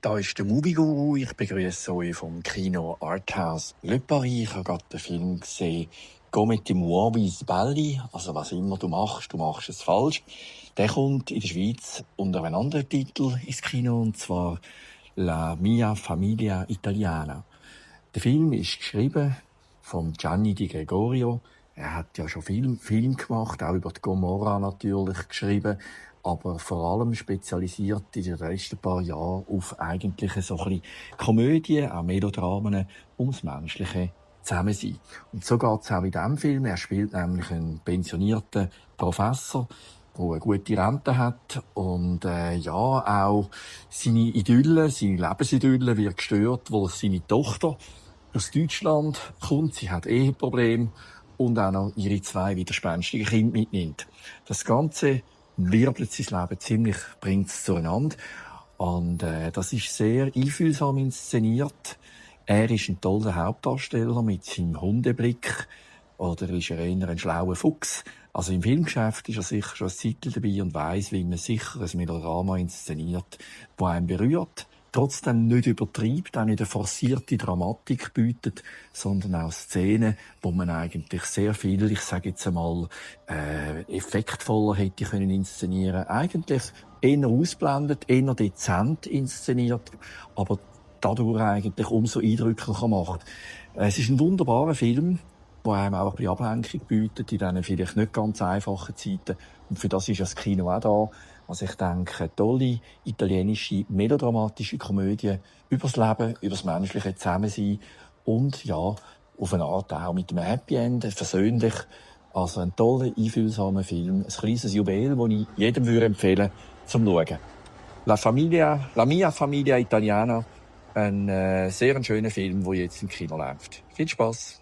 Da ist der Movie Guru. Ich begrüße euch vom Kino Arthouse Le Paris. Ich habe gerade den Film gesehen. «Go mit dem Moabis Belli». Also was immer du machst es falsch. Der kommt in der Schweiz unter einem anderen Titel ins Kino, und zwar «La mia famiglia italiana». Der Film ist geschrieben von Gianni Di Gregorio. Er hat ja schon viel Film gemacht, auch über die Gomorra natürlich geschrieben, aber vor allem spezialisiert in den letzten paar Jahren auf eigentlich so ein bisschen Komödien, auch Melodramen ums menschliche Zusammensein. Und so geht es auch in diesem Film. Er spielt nämlich einen pensionierten Professor, der eine gute Rente hat und auch seine Lebensidylle wird gestört, wo seine Tochter aus Deutschland kommt. Sie hat Eheprobleme und auch noch ihre 2 widerspenstigen Kinder mitnimmt. Das Ganze wirbelt sein Leben ziemlich, bringt es zueinander. Und das ist sehr einfühlsam inszeniert. Er ist ein toller Hauptdarsteller mit seinem Hundeblick. Oder ist er eher ein schlauer Fuchs? Also im Filmgeschäft ist er sicher schon ein Zeitchen dabei und weiss, wie man sicher ein Melodrama inszeniert, das einen berührt, trotzdem nicht übertreibt, auch nicht eine forcierte Dramatik bietet, sondern auch Szenen, wo man eigentlich sehr viel, ich sage jetzt einmal, effektvoller hätte können inszenieren. Eigentlich eher ausblendet, eher dezent inszeniert, aber dadurch eigentlich umso eindrücklicher macht. Es ist ein wunderbarer Film, der einem auch ein bisschen Ablenkung bietet in diesen vielleicht nicht ganz einfachen Zeiten. Und für das ist ja das Kino auch da. Also ich denke, eine tolle italienische, melodramatische Komödie übers Leben, übers menschliche Zusammensein und ja, auf eine Art auch mit einem Happy End, versöhnlich. Also ein toller, einfühlsamer Film, ein kleines Juwel, das ich jedem empfehlen würde, zum Schauen. La mia famiglia italiana, ein sehr schöner Film, der jetzt im Kino läuft. Viel Spaß!